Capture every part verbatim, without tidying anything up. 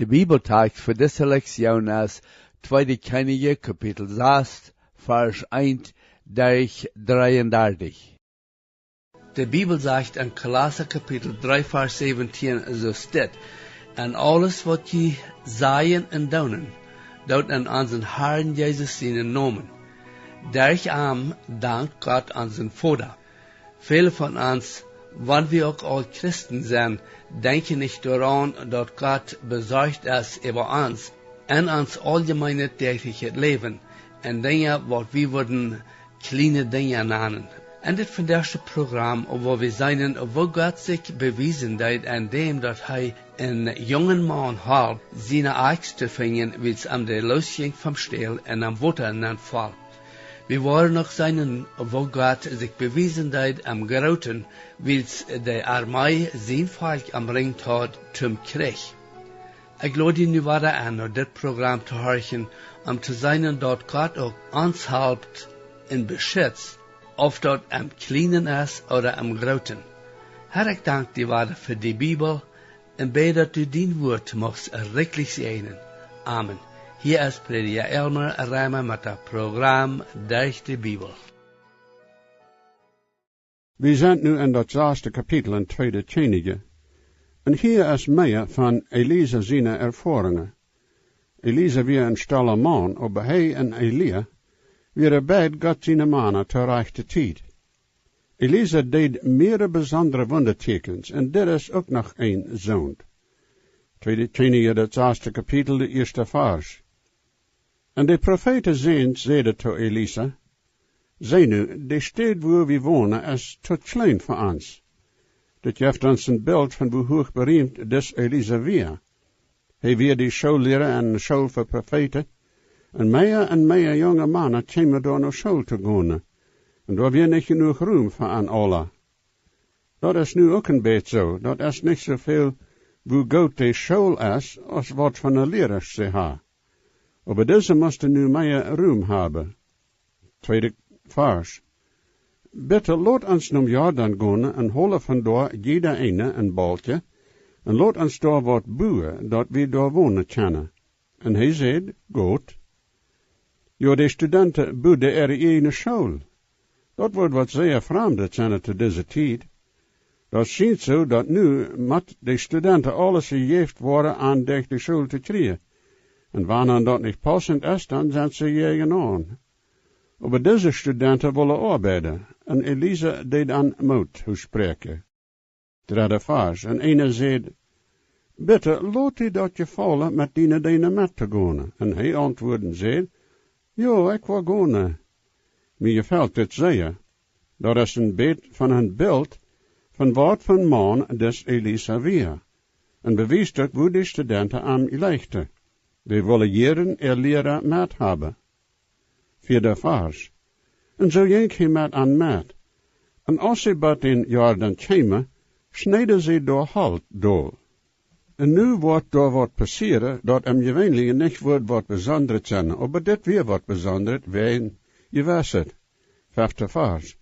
De Bibeltext fa dise Lektion es Tweede Kjennichs, Kapitel sas, Varsch eent derch dreeundartich. De Bibel sajcht en Kolossa Kapitel dree, Varsch säwentieen, soo steit: "En aules waut jie sajen un doonen, doot en onsen Harn Jesus sienen Nomen. Derch am dankt Gott onsen Voda." Väle von ons, wan wie uk aul Christen sent, denkjen nich doaraun, daut Gott besorcht es äwa ons en ons auljemeenet däachlichet Läwen, en Dinja, waut wie wudden kjliene Dinja nanen. En dit vondoagsche Program, woa wie seenen, woo Gott sikj bewiesen deed en däm, daut hee een jungen Maun holp, siene Akjst to finjen, wiels am dee loosjinkj vom Stäl un em Wota nenfoll. Wie woaren uk seenen, woo Gott sikj bewiesen deed em Grooten, wiels de Armee sien Volkj omrinjt haud toom Kjrich. Ekj lod die nu wada en, no dit Program to horchen, om to seenen, daut Gott uk ons halpt un beschitzt, auf daut em Kjlienen es ooda em Grooten. Herr, ekj dank die wada fa de Bibel un bäd, daut du dien Wuat muchst rikjlich säajnen. Amen. Hia es Prädja Elmer Reimer met daut Program Derch de Bibel. Wie sent nu en daut saste Kapitel en Tweede Kjennichs. Un hia es mea von Elisa siene Erfoarungen. Elisa wia een stella Maun, oba hee un Elia wieren beid Gott siene Mana to rajchte Tiet. Elisa deed mearere besondre Wundatieekjens, un dit es uk noch een soont. Tweede Kjennichs, daut saste Kapitel, de ieeschte Varsch. Un de Profeetensän säd to Elisa: "See nu, de Städ, wua wie wonen, es too kjleen fa ons." Dit jeft ons een Bilt von woo huach beriemt dis Elisa wia. Hee wia de Schoolliera en eene School fa Profeeten, un mea un mea junge Mana kjeemen doa no School to gonen, un doa wia nich jenuach Rum fa an aula. Daut es nu uk een bät soo. Daut es nich soo väl, woo goot de School es, aus waut fa Lierasch see haben. Oba dise musten nu mea Rum haben. Tweede Varsch. "Bitte lot ons nom Jordan gonen un holen von doa jieda eena een Balkje, un lot ons doa waut buen, daut wie doa wonen kjennen." Un hee säd: "Goot." Jo, de Studenten buden äare ieejne School. Daut woat waut sea Framdet sennen to dise Tiet. Daut schient soo, daut nu mott de Studenten aules jejäft woaren, om derch de School to kjrieen. Un wan an daut nich paussent es, dan sent see jäajen aun. Oba dise Studenten wullen oabeiden, un Elisa deed an Moot toospräakjen. Dredde Varsch. Un eena säd: "Bitte, lot die daut jefaulen, met diene Deena met to gonen." Un hee auntwuad un säd: "Jo, ekj woa gonen." Mie jefelt dit sea. Daut es een bät von een Bilt von waut fa een Maun dis Elisa wia. Un bewiest daut, woo de Studenten am jlikjten. Dee wullen jieren äa Liera met haben. Vieede Varsch. Un soo jinkj hee met an met. Un aus see bie dän Jordan kjeemen, schneeden see doa Holt dol. Un nu woat doa waut passieren, daut em jeweenlichen nich woat waut Besondret sennen, oba dit wia waut Besondret, wäajen jewesset. Fefte Varsch.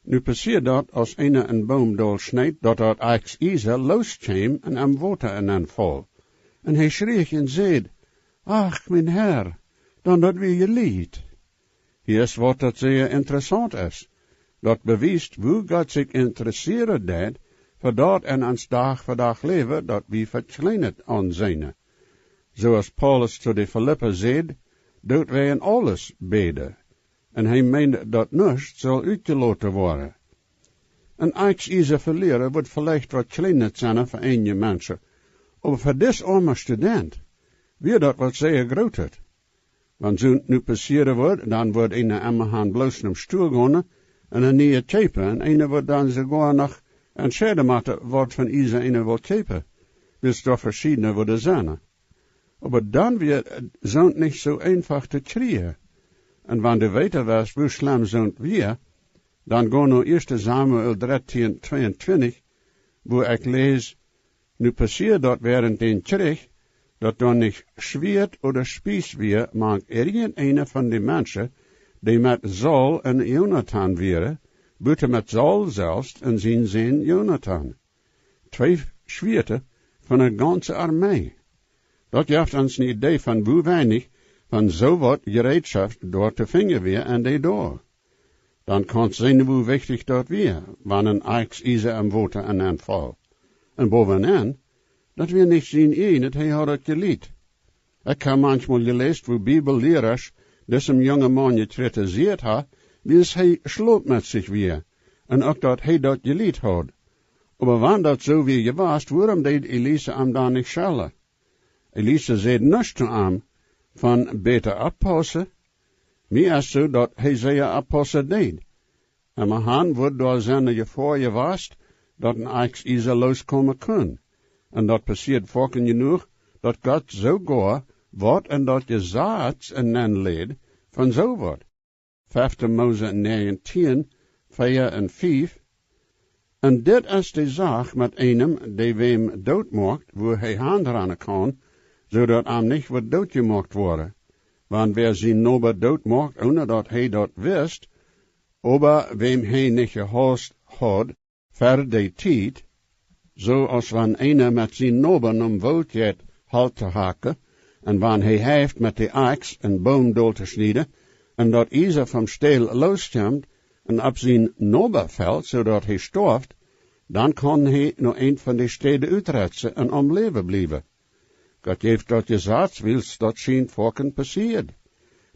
Nu passieed daut, aus eena een Boom dol schneed, daut daut Akjsiesa looskjeem un em Wota nenfoll. Un hee schrieech un säd: "Ach, mien Herr, dan daut wia je liet." Hia es waut daut sea interessaunt es. Daut bewiest, woo Gott sikj interessieren deit fa daut en ons Dach fa Dach Läwen, daut wie fa kjleenet aunseenen. Soo aus Paulus to de Filippa säd, doot wie en aules bäden. Un hee meend, daut nuscht sull utjeloten woaren. Een Akjsiesa fa Lierasch woat veleicht waut kjleenet sennen fa eenje Menschen, oba fa dis oama Student wia daut waut sea Grootet. Wan soont nu passieren wudd, dan wudd eena emma han bloos nom Stua gonen un een nieet kjeepen, un eena wudd dan soogoa noch entscheiden motten, waut fa Iesa eena wull kjeepen, wiels doa veschiedne wudden sennen. Oba dan wia soont nich soo eefach to kjrieen. Un wan du weeten west, woo schlemm soont wia, dan go no ieeschte Samuel dartieen tweeuntwintich, wua ekj läs: "Nu passieed daut wäarent dän Kjrich, daut doa nich Schwieet ooda Spieß wia mank irjenteena von de Menschen, dee met Saul un Jonatan wieren, buta met Saul selfst un sien Sän Jonatan." Twee Schwieeta von eene gaunze Armee. Daut jeft ons ne Idee von woo weinich von soo waut Jereetschoft doa to finjen wia en dee Doag. Dan kaust seenen woo wichtich daut wia, wan een Akjs Iesa em Wota nenn foll. Un bowen aun, daut wia nich sien ieejnet, hee haud daut jelieet. Ekj hab maunchmol jeläst woo Bibellierasch disem jungen Maun jekjritiseet haben, wiels hee schlopmetsich wia, un uk daut hee daut jelieet haud. Oba wan daut soo wia jewast, wuarom deed Elisa am dan nich schellen? Elisa säd nuscht to am von bäta oppaussen. Mie es soo daut hee sea oppaussen deed. Emma han wudd doa seene Jefoa jewast, daut een Akjs Iesa looskomen kunn. Un daut passieed foaken jenuach, daut Gott soogoa waut en daut Jesaz nenn läd von soo waut. Fefte Mose näajentieen, vea un fief. Un dit es de Sach met eenem, dee wäm doot moakt, wua hee han rannen kaun, soo daut am nich wudd doot jemoakt woaren. Wan wäa sien Noba doot moakt, onen daut hee daut wist, oba wäm hee nich jehaust haud ver dee Tiet, soo aus wan eena met sien Noba nom Woolt jeit Holt to hacken, un wan hee heeft met de Akjs een Boom dol to schnieden, un daut Iesa vom Stäl looskjemt un opp sien Noba felt, soo daut hee stoaft, dan kaun hee no eent von de Städen utretzen un om Läwen bliewen. Gott jeef daut Jesaz, wiels daut schient foaken passieed.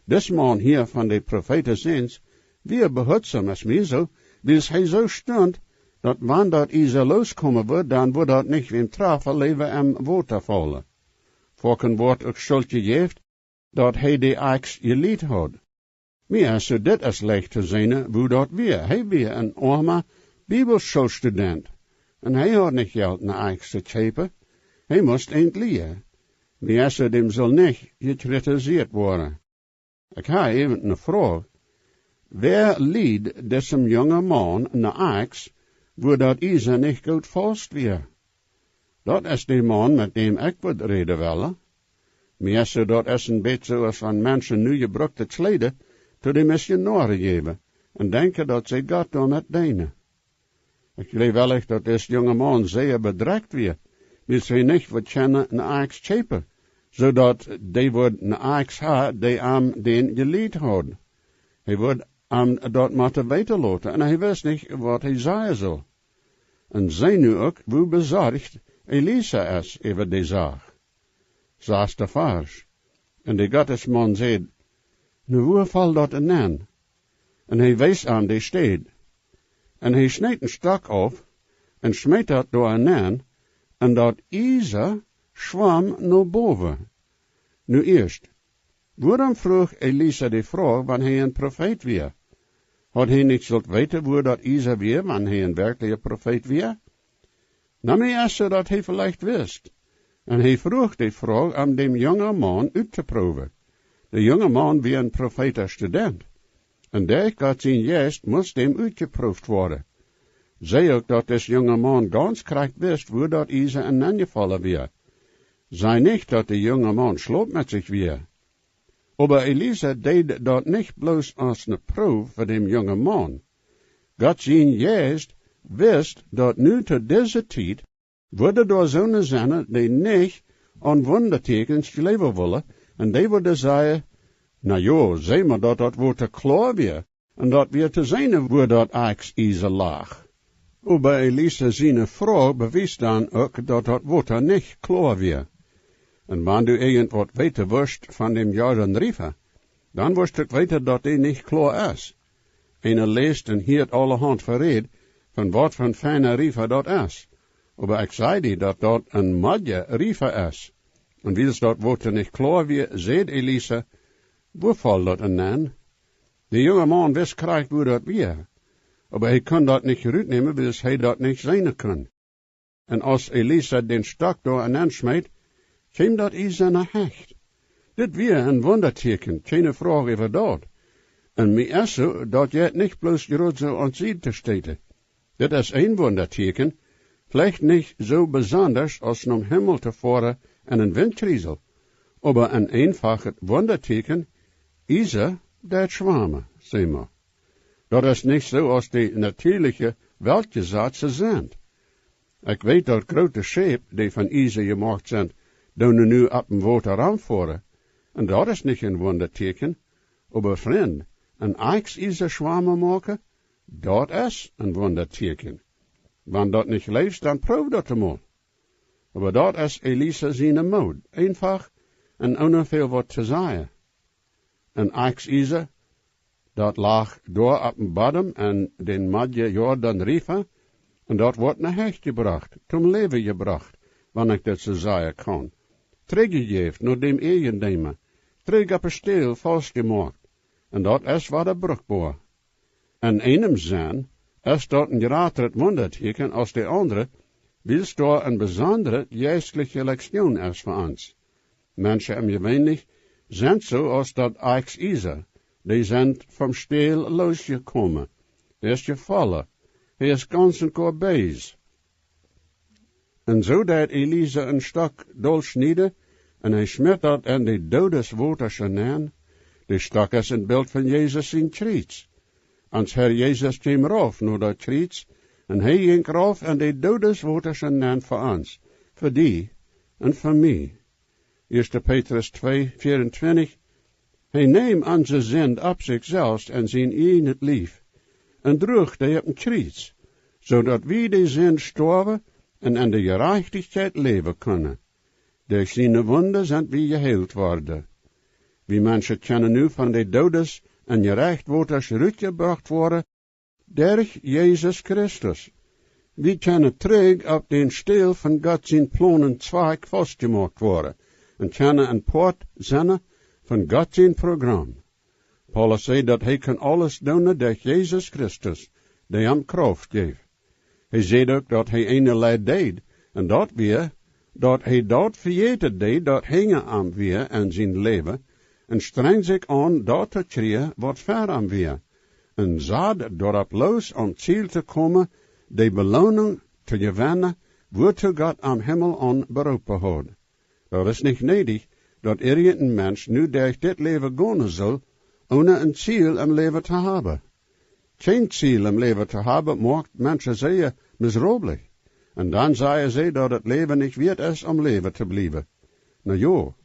Dis Maun hia von de Profeeten Säns wia behutsom, es mie soo, wiels hee soo stunt, daut wan daut Iesa looskomen wudd, dan wudd daut nich wäm trafen, leewa em Wota faulen. Foaken woat uk Schult jejäft, daut hee de Akjs jelieet haud. Mie es soo, dit es leicht to seenen, woo daut wia. Hee wia een oama Bibelschoolstudent, un hee haud nich Jelt, ne Akjs to kjeepen. Hee must eent lieen. Mie es soo, däm sull nich jekjritiseet woaren. Ekj hab äwent ne Froag: Wäa lieed disem jungen Maun ne Akjs, wua daut Iesa nich goot faust wia? Daut es de Maun, met däm ekj wudd räden wellen. Mie es soo, daut es een bät soo aus wan Menschen nu jebrukte Kjleeda to de Missionoaren jäwen un denkjen, daut see Gott doamet deenen. Ekj jleew wellich, daut dis junge Maun sea bedrekjt wia, wiels hee nich wudd kjennen ne Akjs kjeepen, soo daut dee wudd ne Akjs haben, dee am dän jelieet haud. Hee wudd am daut motten weeten loten, un hee wist nich, waut hee sajen sull. Un see nu uk, woo besorcht Elisa es äwa de Sach. Sasta Varsch. Un de Gottesmaun säd: Nu, wua foll daut enenn? Un hee wees am de Städ. Un hee schneet een Stock auf un schmeet daut doa enenn, un daut Iesa schwamm no bowen. Nu ieescht, wuarom fruach Elisa de Froag, wan hee een Profeet wia? Haud hee nich sullt weeten, wua daut Iesa wia, wan hee een werkjlicha Profeet wia? Na, mie es soo, daut hee veleicht wist. Un hee fruach de Froag, om däm jungen Maun uttoproowen. De junge Maun wia een Profeetastudent. Un derch Gott sien Jeist must däm utjeprooft woaren. See uk, daut dis junge Maun gaunz krakjt wist, wua daut Iesa enenn jefollen wia. See nich, daut de junge Maun schlopmetsich wia. Oba Elisa deed daut nich bloos aus ne Proow fa däm jungen Maun. Gott sien Jeist wist, daut nu to dise Tiet wudden doa soone sennen, dee nich aun Wundatieekjens jleewen wullen, un dee wudden sajen: Na jo, see mau, daut daut Wota kloa wia, un daut wia to seenen, wua daut Akjs Iesa lach. Oba Elisa siene Froag bewiest dan uk, daut daut Wota nich kloa wia. Un wan du irjentwaut weeten wurscht von däm Jordan River, dan wurscht uk weeten, daut dee nich kloa es. Eena läst un hieet aulahaunt Jeräd von waut fa een feina River daut es. Oba ekj saj die, daut daut een modja River es. Un wiels daut Wota nich kloa wia, säd Elisa: Wua foll daut enenn? De junge Maun wist krakjt, wua daut wia. Oba hee kunn daut nich rutnämen, wiels hee daut nich seenen kunn. Un aus Elisa dän Stock doa enenn schmeet, kjeem daut Iesa no Hecht. Dit wia een Wundatieekjen, kjeene Froag äwa daut. Un mie es soo, daut jeit nich bloos jrod soo aun Sied to stäten. Dit es een Wundatieekjen, veleicht nich soo besondasch aus nom Himmel to foaren en een Wintkjriesel, oba een eenfachet Wundatieekjen: Iesa deit schwamen, see mau. Daut es nich soo, aus de natieelje Weltjesazen sent. Ekj weet, daut groote Schäp, dee von Iesa jemoakt sent, doonen nu opp em Wota romfoaren. Un daut es nich een Wundatieekjen. Oba Frind, een Akjsiesa schwama moaken, daut es een Wundatieekjen. Wan daut nich jleefst, dan proow daut emol. Oba daut es Elisa siene Mood, eenfach un oone väl waut to sajen. Een Akjsiesa, daut lach doa opp em Bodem aun dän Modjen Jordan River, un daut woat no Hecht jebrocht, toom Läwen jebrocht, wan ekj daut soo sajen kaun. Trigjjejäft no däm Eajendeema, trigj opp de Städ faustjemoakt, un daut es wada brukboa. En eenem Senn es daut een jratret Wundatieekjen aus de aundre, wiels doa eene besondre jeistliche Lektion es fa ons. Menschen em Jeweenlichen sent soo aus daut Akjsiesa, dee sent vom Städ losjekomen. Hee es jefollen, hee es gaunz un goa bees. Un soo deed Elisa een Stock dolschnieden, un hee schmitt daut en de Doodeswotasch nenn. De Stock es een Bilt von Jesus sien Kjriez. Ons Herr Jesus kjeem rauf no daut Kjriez, un hee jinkj rauf en de Doodeswotasch nenn fa ons, fa die un fa mie. Ieeschte Petrus twee, vieruntwintich. Hee neem onse Sind opp sikj selfst en sien eajnet Lief un druach dee opp een Kjriez, soo daut wie de Sind stoawen un en de Jerajchtichkjeit läwen kunnen. Derch siene Wunden sent wie jeheelt worden. Wie Menschen kjennen nu von de Doodes- un Jerechtwotasch rutjebrocht woaren, derch Jesus Christus. Wie kjennen trigj opp dän Städ von Gott sien Plon un Zwakj faustjemoakt woaren un kjennen een Poat sennen von Gott sien Program. Paulus säd, daut hee kunn aules doonen derch Jesus Christus, dee am Krauft jeef. Hee säd uk, daut hee eene Leid deed, un daut wia, daut hee daut vejäten deed, daut hinja am wia en sien Läwen, un strenjd sikj aun, daut to kjrieen, waut ver am wia, un sad doaropp loos, om Ziel to komen, de Beloonunk to jewennen, wuatoo Gott am Himmel aun beroopen haud. Daut es nich needich, daut irjent een Mensch nu derch dit Läwen gonen saul, oone een Ziel em Läwen to haben. Kjeen Ziel em Läwen to haben, moakt Menschen sea miserabel. Un dan sajen see, daut daut Läwen nich wieet es, om läwen to bliewen. Na jo,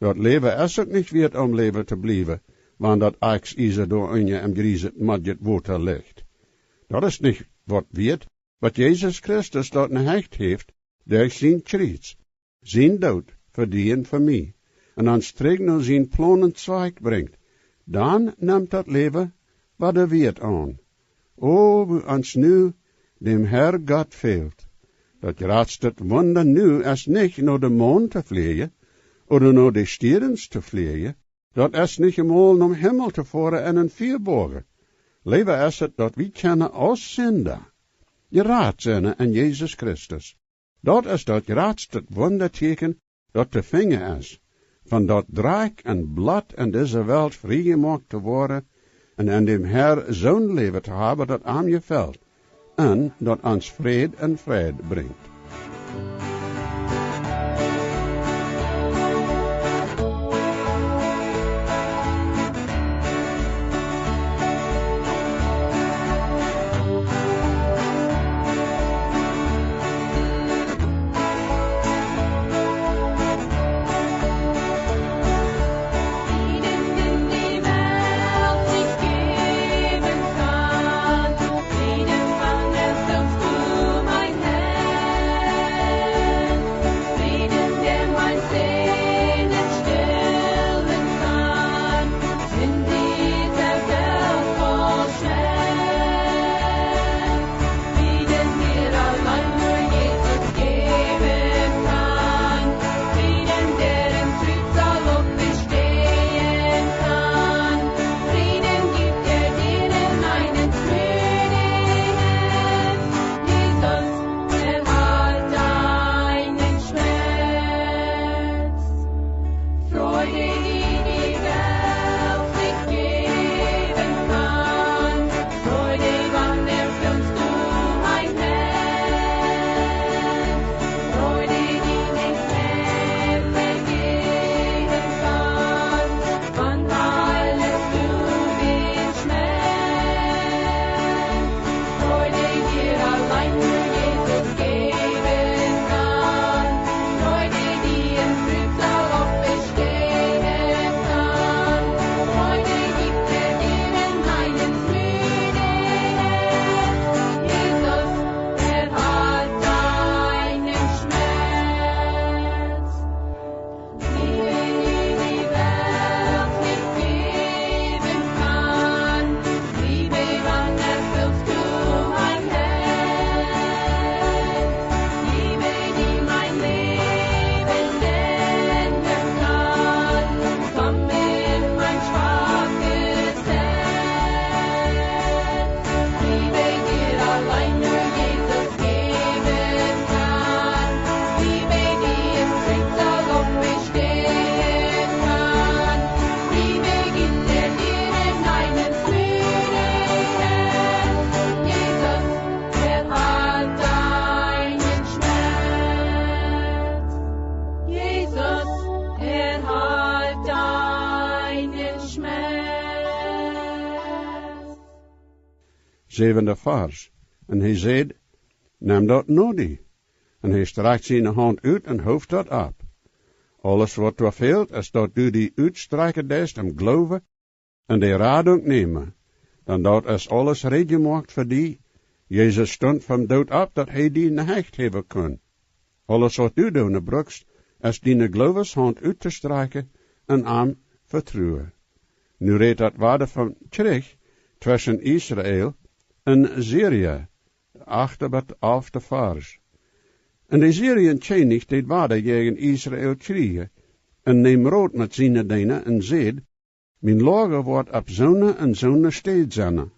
daut Läwen es uk nich wieet, om läwen to bliewen, wan daut Akjsiesa doa unja em griesen Modjen Wota licht. Daut es nich waut wieet, waut Jesus Christus daut no Hecht hieft derch sien Kjriez, sien Doot fa die un fa mie, un ons trigj no sien Plon un Zwakj brinjt. Dan nemt daut Läwen wada Wieet aun. O, woo ons nu däm Herr Gott fält. Daut jratste Wunda nu es nich no dän Mon to flieejen, ooda no de Stierns to flieejen, daut es nich emol nom Himmel to foaren en een Fiaboagen. Leewa es et, daut wie kjennen aus Sinda jerat sennen en Jesus Christus. Daut es daut jratste Wundatieekjen, daut to finjen es, von daut Drakj un Blott en dise Welt frie jemoakt to woaren un en däm Herr soon Läwen to haben, daut am jefelt un daut ons Fräd un Freid brinjt. Säwende Varsch. Un hee säd: "Nem daut no die." Un hee strakjt siene Haunt ut un hoof daut opp. "Aules waut doa fält, es daut du die utstrakjen deist em Gloowen un de Radunk nämen. Dan daut es aules reed jemoakt fa die. Jesus stunt vom Doot opp, daut hee die ne Hecht häwen kunn. Aules waut du doonen brukst, es diene Glooweshaunt uttostrakjen un am vetruen." Nu rät daut wada vom Kjrich tweschen Israel un Syrien, achte bat alfte Varsch. Un de Syrien Kjennich deed wada jäajen Israel kjrieejen, un neem Rot met siene Deena un säd: "Mien Loaga woat opp soone un soone Städ sennen."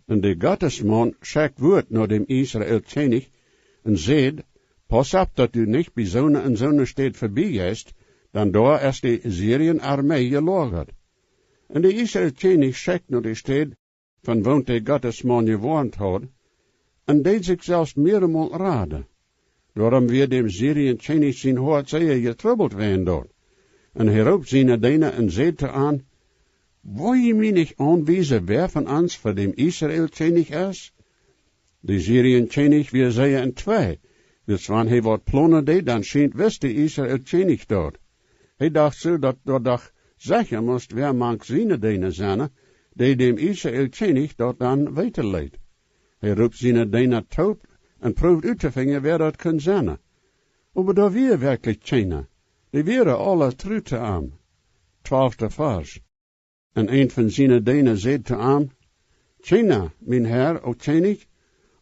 Un de Gottesmaun schekjt Wuat no däm Israel Kjennich un säd: "Pauss opp, daut du nich bie soone un soone Städ vebie jeist, dan doa es de Syrien Armee jeloagat." Un de Israel Kjennich schekjt no de Städ, von woont de Gottesmaun jewoarnt haud, un deed sikj selfst mieremol raden. Doarom wia däm Syrien Kjennich sien Hoat sea jetrubbelt wäajen daut. Un hee roopt siene Deena un säd to an: "Woa jie mie nich aunwiesen, wäa von ons fa däm Israel Kjennich es?" De Syrien Kjennich wia sea entwei, wiels wan hee waut plonen deed, dan schient wist de Israel Kjennich daut. Hee docht soo, daut doa doch secha must wäa mank siene Deena sennen, dee däm Israel Kjennich daut dan weeten leet. Hee roopt siene Deena toop un proowd uttofinjen, wäa daut kunn sennen. Oba doa wia werkjlich kjeena. Dee wieren aule tru to am. Twalfte Varsch. Un eent von siene Deena säd to am: "Kjeena, mien Herr, o Kjennich,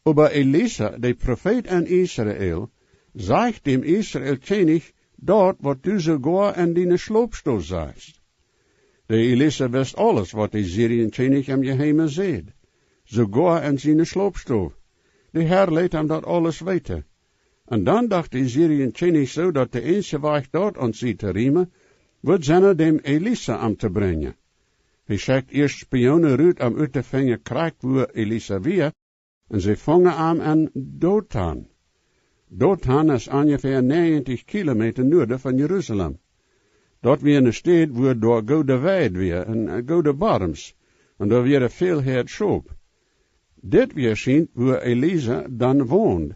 oba Elisa, de Profeet en Israel, sajcht däm Israel Kjennich daut, waut du soogoa en diene Schlopstow sajchst." De Elisa wist aules, waut de Syrien Kjennich em Jeheimen säd, soogoa en siene Schlopstow. De Herr leet am daut aules weeten. Un dan docht de Syrien Kjennich soo, daut de eensje Wajch daut aun sikj to riemen, wudd sennen, däm Elisa omtobrinjen. Hee schekjt ieescht Spionen rut, om uttofinjen krakjt wua Elisa wia, un see fungen am en Dotan. Dotan es onjefäa näajentich Kilometa nuaden von Jerusalem. Daut wia eene Städ, wua doa goode Weid wia un goode Borms, un doa wieren väl Häad Schop. Dit wia schient, wua Elisa dan wond.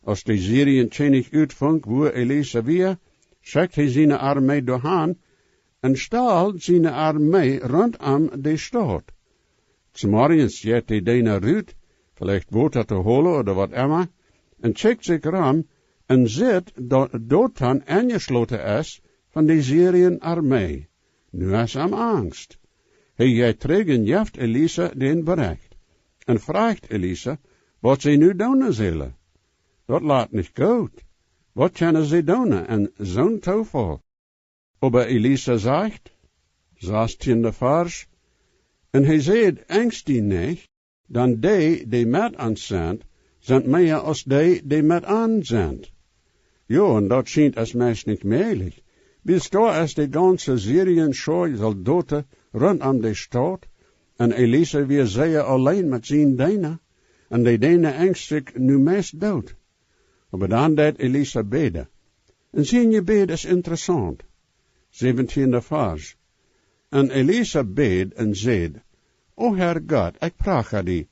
Aus de Syrien Kjennich utfunk, wua Elisa wia, schekjt hee siene Armee doahan un stald siene Armee runtom de Staut. Zemorjens jeit de Deena rut, veleicht Wota to holen ooda waut emma, un kjikjt sikj rom un sitt, daut Dotan enjeschloten es von de Syrien Armee. Nu es am angst. Hee jeit trigj un jeft Elisa dän Berecht un frajcht Elisa, waut see nu doonen sellen. Daut lat nich goot. Waut kjennen see doonen en soon Toofaul? Oba Elisa sajcht, sastieende Varsch: "Un hee säd: Angst die nich, dan dee, dee met ons sent, sent mea aus dee, dee met an sent." Jo, un daut schient aus meist nich mäajlich, wiels doa es de gaunze Syrien Schoa Soldoten runtom de Staut, un Elisa wia sea auleen met siene Deena, un de Deena angst sikj nu meist doot. Oba dan deit Elisa bäden. Un sien Jebäd es interessaunt. Säwentieende Varsch. Un Elisa bäd un säd: "O Herr Gott, ekj pracha die,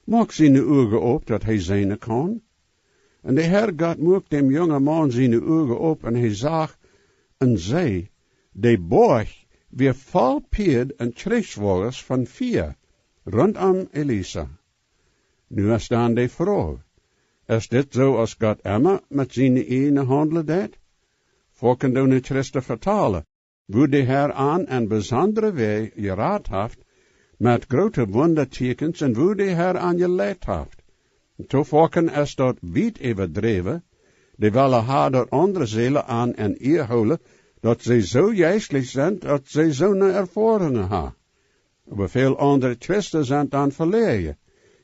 moak siene Uagen op, daut hee seenen kaun." Un de Herr Gott muak däm jungen Maun siene Uagen op, un hee sach un see, de Boajch wia voll Pieed un Kjrichswoages von Fia, runtom Elisa. Nu es dan de Froag: Es dit soo, aus Gott emma met siene Ieejne haundlen deit? Foaken doonen Christen vetalen, woo de Herr an en besondre Wäaj jerat haft, met groote Wundatieekjens, un woo de Herr an jeleit haft. Too foaken es daut wiet äwadräwen, dee wellen ha, daut aundre Seelen an en Iea hoolen, daut see soo jeistlich sent, daut see soone Erfoarungen ha. Oba väl aundre Christen sent dan veläajen,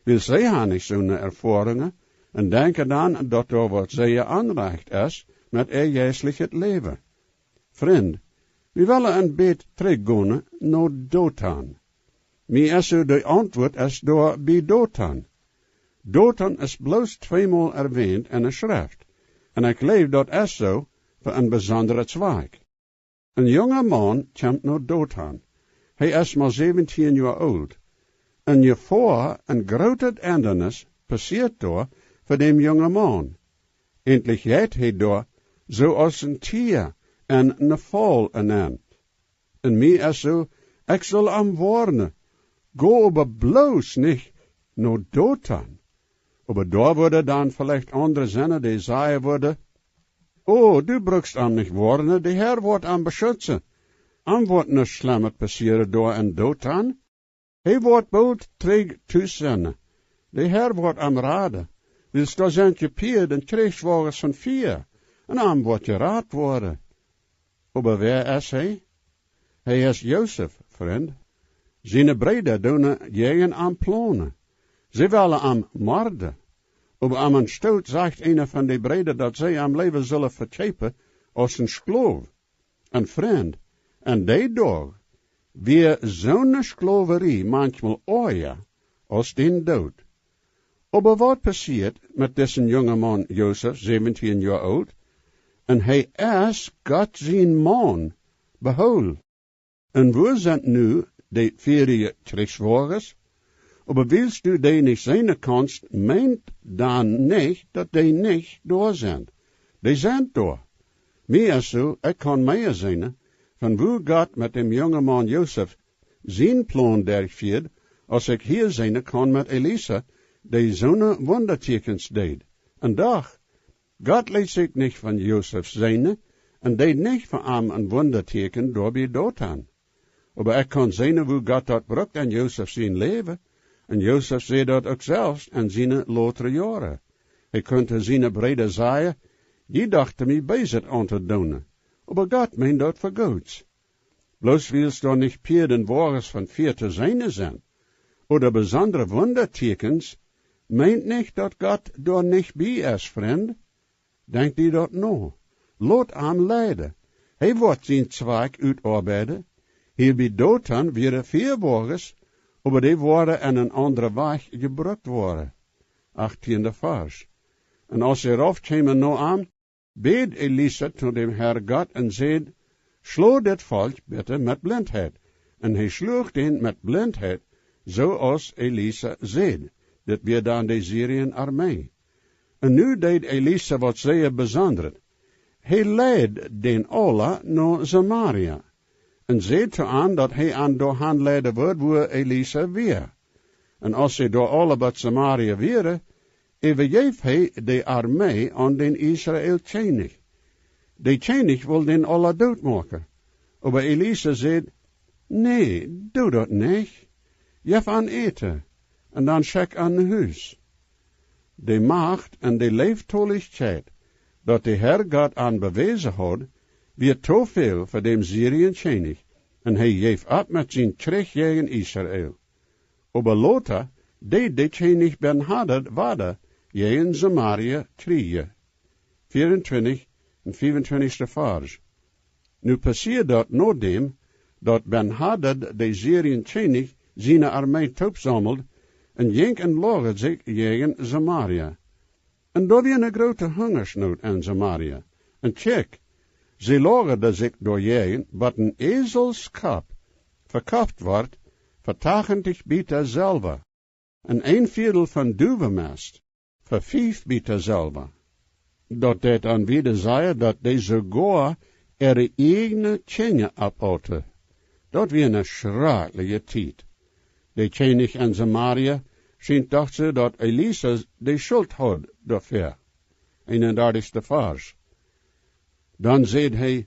wiels see ha nich soone Erfoarungen, un denkjen dan, daut doa waut sea onrajcht es met äa jeistlichet Läwen. Frind, wie wellen een bät trigj gonen no Dotan. Mie es soo, de Auntwuat es doa bie Dotan. Dotan es bloos tweemol erwänt en de Schreft, un ekj jleew, daut es soo fa een besondren Zwakj. Een junga Maun kjemt no Dotan. Hee es mau säwentien Joa oolt. Een Jefoa, een grootet Endanis passieet doa fa däm jungen Maun. Endlich jeit hee doa, soo aus een Tia en eene Faul enenn. Un mie es soo, ekj sull am woarnen: Go oba bloos nich no Dotan. Oba doa wudden dan veleicht aundre sennen, dee sajen wudden: O, du brukst am nich woarnen, de Herr woat am beschutzen. Am woat nuscht Schlemmet passieren doa en Dotan. Hee woat boolt trigj tus sennen. De Herr woat am raden, wiels doa sent Pieed un Kjrichswoages von Fia, un am woat jerat woaren. Oba wäa es hee? Hee es Josef, Frind. Siene Breeda doonen jäajen am plonen. See wellen am morden. Oba aum Enj sajcht eena von de Breeda, daut see am leewa sullen vekjeepen aus een Sklow. Un Frind, en dee Doag wia soone Sklowarie manchmol oaja aus dän Doot. Oba waut passieet met disen jungen Maun Josef, säwentieen Joa oolt? Un hee es Gott sien Maun. Behool. Un wua sent nu de vieeje Kjrichswoages? Oba wiels du dee nich seenen kaust, meent dan nich, daut dee nich doa sent. Dee sent doa. Mie es soo, ekj kaun mea seenen von wua Gott met däm jungen Maun Josef sienen Plon derchfieed, aus ekj hia seenen kaun met Elisa, dee soone Wundatieekjens deed. Un doch, Gott leet sikj nich von Josef seenen un deed nich fa am een Wundatieekjen doa bie Dotan. Oba ekj kaun seenen, wua Gott daut brukt en Josef sien Läwen. Un Josef säd daut uk selfst en siene lotre Joaren. Hee kunn to siene Breeda sajen: Jie dochten mie Beeset auntodoonen, oba Gott meent daut fa Goots. Bloos wiels doa nich Pieed un Woages von Fia to seenen sent, ooda besondre Wundatieekjens, meent nich, daut Gott doa nich bie es, Frind. Denkj die daut no. Lot am leiden. Hee woat sien Zwakj utoabeiden. Hia bie Dotan wieren Fia Woages, oba dee woaren en een aundren Wajch jebrukt woaren. Achttiende Varsch. Un aus see rauf kjeemen no am, bäd Elisa to däm Herr Gott un säd: Schlo dit Volkj bitte met Blintheit. Un hee schluach dän met Blintheit, soo aus Elisa säd. Dit wia dan de Syrien Armee. Un nu deed Elisa waut sea besondret. Hee leid dän aula no Samaria un säd to an, daut hee an doa han leiden wudd, wua Elisa wia. Un aus see doa aula bie Samaria wieren, äwajeef hee de Armee aun dän Israel Kjennich. De Kjennich wull dän aula doot moaken. Oba Elisa säd: Nä, doo daut nich. Jeff an Äten, un dan schekj an no Hus. De Macht un de Leeftolichkjeit, daut de Herr Gott an bewäsen haud, wia too väl fa däm Syrien Kjennich, un hee jeef opp met sien Kjrich jäajen Israel. Oba lota deed de Kjennich Benhadad wada jäajen Samaria kjrieejen. Vieeuntwintich un fiefuntwintichste Varsch. Nu passieed daut nodäm, daut Benhadad de Syrien Kjennich siene Armee toopsaumeld un jinkj un loagad sikj jäajen Samaria. Un doa wia eene groote Hungasnoot en Samaria. Un kjikj, see loagadde sikj doajäajen, bat een Äselskopp vekoft wort fa tachentich Bieta Selwa, un een Viedel von Duwemest fa fief Bieta Selwa. Daut deit dan wieda sajen, daut dee soogoa äare ieejne Kjinja oppauten. Daut wia eene schrakjliche Tiet. De Kjennich en Samaria schient docht to, daut Elisa de Schult haud doafäa. Eenundartichste Varsch. Dan säd hee: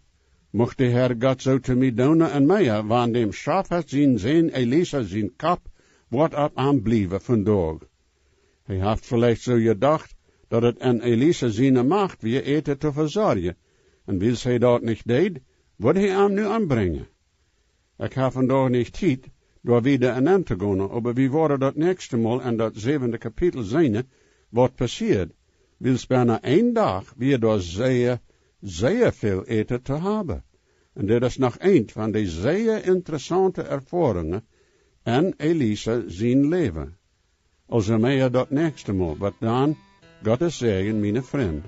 Mucht de Herr Gott soo to mie doonen un mea, wan däm Schafat sien Sän Elisa sien Kopp woat opp am bliewen vondoag. Hee haft veleicht soo jedocht, daut et en Elisa siene Macht wia, Äten to vesorjen, un wiels hee daut nich deed, wudd hee am nu ombrinjen. Ekj hab vondoag nich Tiet, doa wieda enenn to gonen, oba wie woaren daut näakjste Mol en daut säwende Kapitel seenen, waut passieed, wiels bennen een Dach wia doa sea, sea väl Äten to haben. Un dit es noch eent von de sea interessaunte Erfoarungen en Elisa sien Läwen. Aulsoo mea daut näakjste Mol. Bat dan, Gottes Säajen, miene Frind.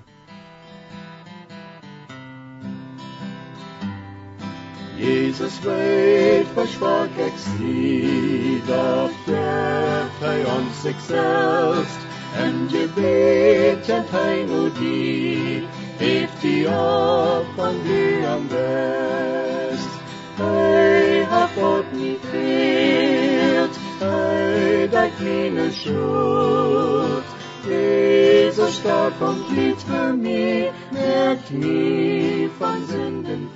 Jesus weet, woo schwak ekj sie, doch jeft hee ons sikj selfst. Em Jebäd kjemt hee no die, häft die opp, wan du am best. Hee haft waut mie fält, hee deit miene Schult. Jesus storf un liet fa mie, moakt mie von Sinden